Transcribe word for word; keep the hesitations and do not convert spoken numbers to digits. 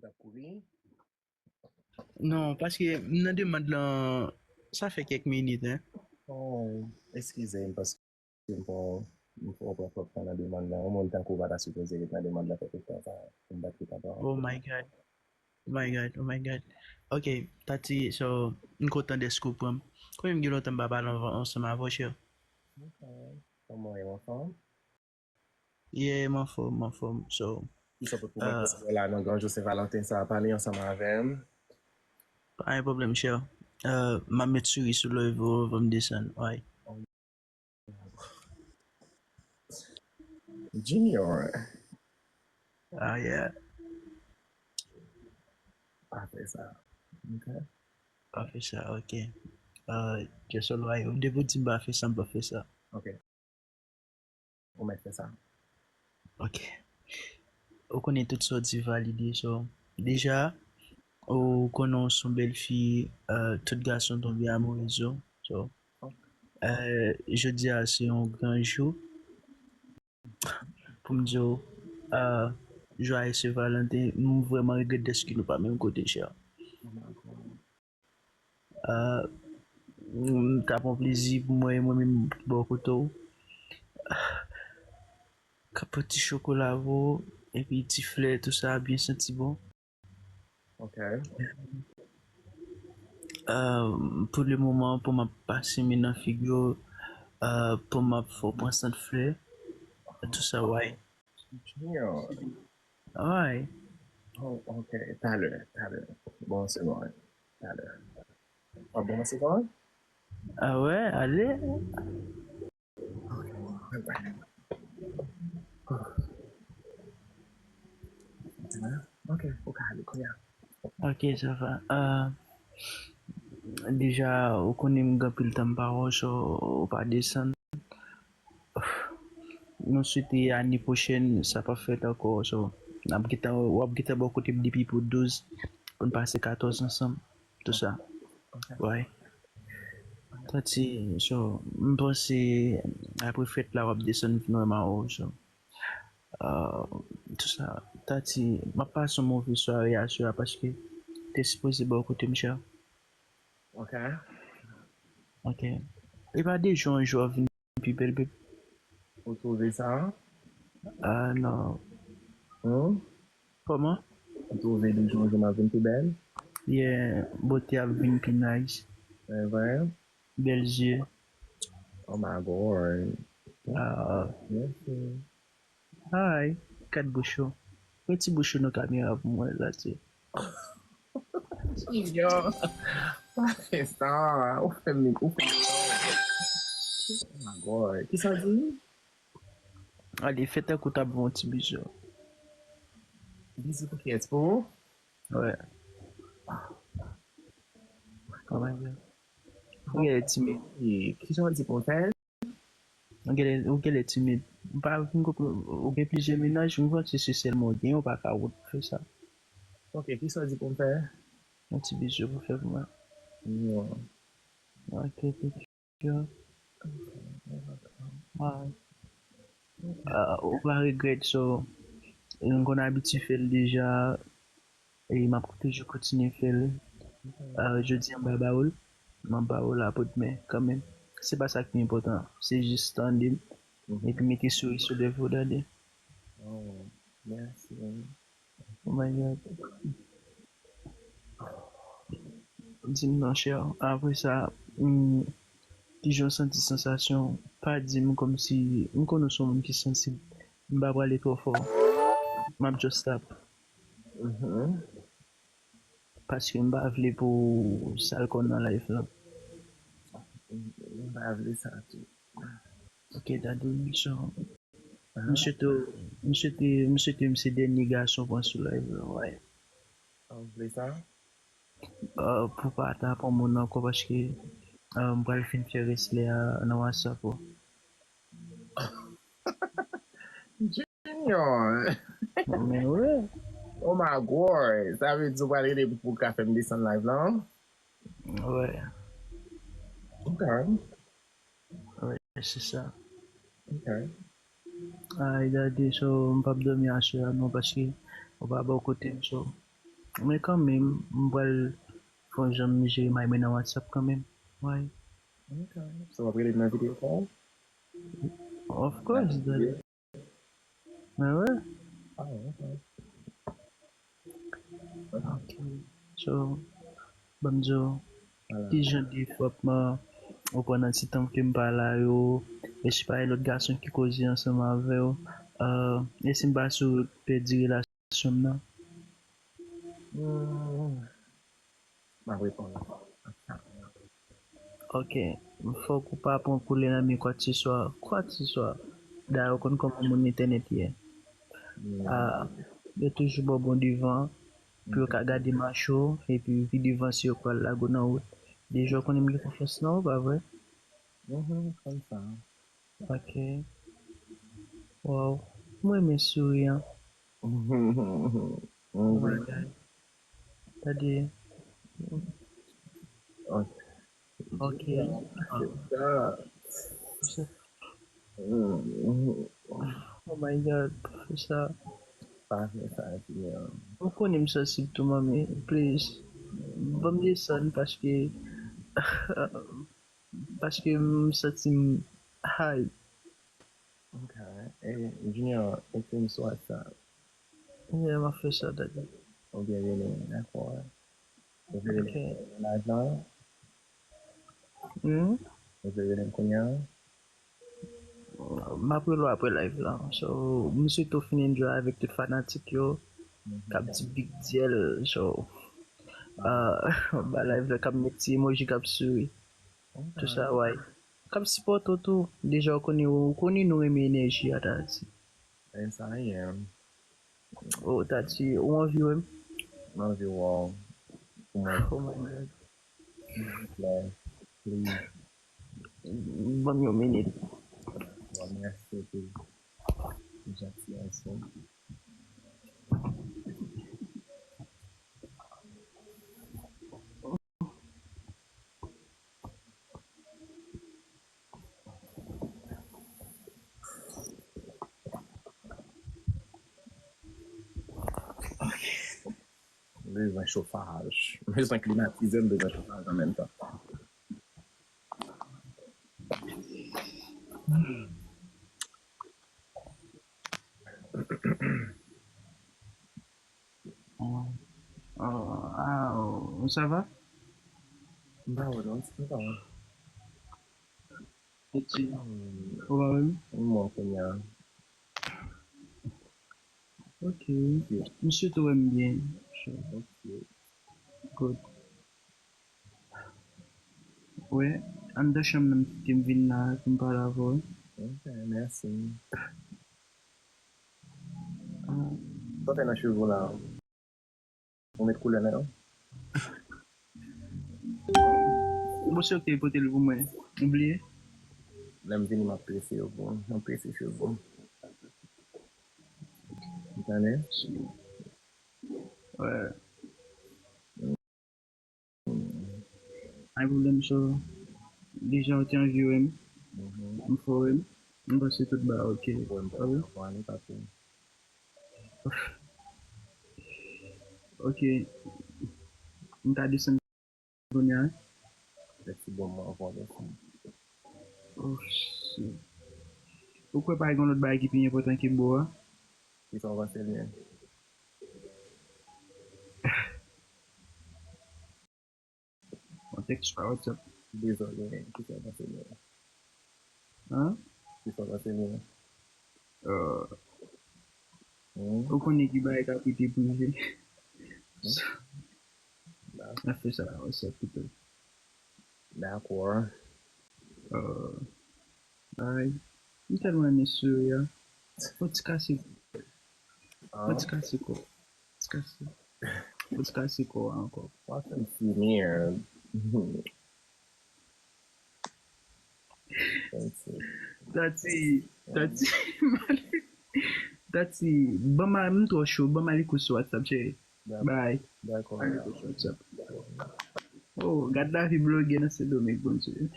ap kouri? Non, paske m nan demand lan, sa fè kèk minit, hein. Oh, eskize m paske m pran m pran pran pran nan demand lan. Yon moun tankou w pa ta sipoze ret nan demand lan fè tout tan sa. M pa t ret avan. Oh my God. Oh my God, oh my God. Ok, Tati, so, m kontan dèske w pran m. Konbyen m gen lontan m pa pale anvan- ansanm avè w, chè? Ok. Kòman w ye, w anfòm? Yeah, m anfòm, m anfòm. So, Kisa w pot pou mwen konsèy la nan gran jou Sen Valanten sa a, pale ansanm avè m. Pa gen pwoblèm, chè. Euh, m ap met suri sou lèv ou anvan m desann. Wi. Junior, Ah, yeah. pa fè sa. Ok? Pa fè sa, ok. Euh, just alright. Depi w di m pa fè sa, m pa fè sa. Ok. Ou mèt fè sa. Ok. Ou konnen tout sa w di valide, so. Deja, ou konnen w se yon bèl fi, euh, tout gason tonbe amourez ou. So, euh, jodi a se yon gran jou pou m di w, euh, joyeux Saint Valentin, m vrèman regrèt dèske nou pa menm kote, chè. Euh, m ta pran plezi pou mwen, mwen menm bò kote w. Ka pran ti chokola pou ou, epi ti flè, tout sa, byen santi bon. Ok. Euh, pou le moman, pou m ap pase men nan figi w, euh, pou m ap fè w pran sant flè, tout sa, wi. Junior. Wi. Oh, ok. Talè, talè. Bon, se bon. Talè. Oh, bon, se bon? Ah, wi, ale. Ok, ou ka ale kounye a. Ok, sa va. Euh, deja, ou konnen m gen anpil tan m pa wè w, so, ou pa desann. Nou swete ane pwochèn, sa p ap fèt ankò, so, n ap gentan, w ap gentan bò kote m depi pou douz, pou n pase katòz ansanm, tout sa. Wi. Tati, so, m panse, apre fèt la, w ap desann vin wè m avè w, so. Euh, tout sa. Tati, m ap pase yon move sware aswè a paske te sipoze bò kote m, chè. Ok. Ok. E pa de jou an jou w ap vin pi bèl, babe. Ou twouve sa? Ah, non. Hmm? Kòman? Ou twouve de jou an jou m ap vin pi bèl? Yeah, bote ap vin pi nice. Se vre? Bèl zye. Oh my God. Ah, Mèsi. Ay, kat bouch ou. Mete ti bouch ou nan kamera pou mwen la, ti. Yo, pa fè sa. Ou fè m, ou fè m. Oh my God. Kisa w di? Ale, fè tankou w t ap ban yon ti bizou. Bizou pou kiyès? Pou ou? Wè. Oh my God. Ou genlè timid. E, kisa w di pou m fè? Ou genlè, ou genlè timid. M pa vin konprann, ou gen plizyè mennaj, m panse se sèlman w gen, ou pa ka wont pou fè sa. Ok, kisa w di pou m fè? Yon ti bizou pou fè pou mwen. Non. Ok, thank you. Ah. Ah, ou pa regrèt, so, m konn abitye fè l deja, e m ap toujou kontinye fè l. Ah, jodi a, m pa ba ou l, m ap ba ou l apre demen, kanmenm. Se pa sa ki enpòtan, se jis tande m, epi mete souri sou lèv ou, tande. Oh, mèsi. Oh my God. Di m non, chè. Apre sa, mm, kijan w santi sansasyon? Pa di m kòmsi, m konnen w se yon moun ki sansib. M pa prale twò fò. M ap just stop. Mhm. Paske m pa vle pou w sal kò w nan live lan. M pa vle sa tou. Ok, tande, so, m swete, m swete, m swete m se dènye gason pran sou live lan, wi. Ou vle sa? Euh, pou pa ta pran moun ankò, paske, euh, m pral fin fè rès lè a nan WhatsApp ou. Junior! Men wi. Oh my God! Sa vle di ou pral rele pou, pou ka fè m desann live lan? Wi. Ok. Wi, se sa. Ok. Ay, gade, so, m p ap dòmi aswè a non, paske ou pa bò kote m, so. Men kanmenm, m pral fè yon jan m jere may mwen nan WhatsApp kanmenm. Why? Ok. So, w ap rele m nan video call? Of course, daddy. Mwen wè. Ah, ok. Ok. So, ban m di w, ki jan de fwapman ou pran nan ti tan ke m pa la yo, e si pa gen lòt gason ki koze ansanm avè w, e si m pa sou pèdi relasyon m nan? Hmm. M ap reponn. Ok. Fòk ou pa pran koulè nan men kwakseswa. Kwakseswa. Dayè, ou konn kòman moun entènèt ye. Ah, yo toujou ba w bon devan pou yo ka gade mach ou, epi pi devan se yo k pral lage w nan wout. Deja, ou konnen m gen konfyans nan ou, pa vre? Mhm, m konn sa. Ok. Wow. M renmen souri an. Oh my God. Tande. Ok. Sa. Oh my God, Profesa. Pa fè sa, Junior. Ou konnen m sansib tou, manmi. Please. Ban m desann paske, paske m santi m high. Ok. E, Junior, ekri m sou WhatsApp. Yeah, m ap fè sa, daddy. Oubyen rele m, dakò? Ou vle rele m nan live la? Hmm? Ou vle rele m kounye a? M ap rele w apre live la. So, m swete w fin enjoy avèk tout fanatik yo k ap di big deal. So, ah, ba live la k ap met ti emoji k ap souri. Tout sa, why? K ap sipòte w tou. Deja, ou konnen, ou konnen nou renmen enèji a, daddy. E sa, yeah. Oh, daddy, ou anvi wè m? M anvi wè w. Pou mwen. Oh my God. Silvouplè. Please. Ban m yon minit. Bon, mèsi pou jantiyès ou. M bezwen chofaj. M bezwen klimatize, m bezwen chofaj an menm tan. Oh, oh, ah, oh, ça va? M pa wè non, m pa wè. Eti, ou pa wè m? M wè w kounye a. Ok. M swete w wè m byen. Ok. Good. Wi, anndan chanm nan m kite m vin la pou m pale avè w. Ok, mèsi. Ah. Sa w fè nan cheve w la? Ou met koulè nan yo? Bon, se ok, pote l pou mwen. Ou bliye? Lè m vini, m ap trese yo pou ou. M ap trese cheve w. Ou tande? Wè. Pa gen pwoblèm, so, deja ou te anvi wè m. M fè w wè m. M panse tout bagay ok. Wè m pa wè nou pa tou. Ok. M ka desann kounye a? Mèsi bon mwen ankò, mèsi. Oh, shit. Ou kwè pa gen lòt bagay ki pi enpòtan ke bo a? Kisa w panse l ye? Yon tèks pa WhatsApp. Dezòde, kisa w panse l ye? Hein? Kisa w panse l ye? Euh, Hmm? ou konnen ki bagay k ap rete prive. Ba, N ap fè sa nan WhatsApp pito. Dakò. Euh, ay, m tèlman renmen souri a. Fò ti kase, fò Ah, ti kase kò. Ti kase. Fò ti kase kò a ankò. w ap fè m fini, hein. Thank you. Tati, Tati, Tati, ban m, m twò cho, ban m al ekout sou WhatsApp, cheri. Bye. Dakò. Al ekout sou WhatsApp. Oh, gad lavi blogè nan Sendomeng, Bondye.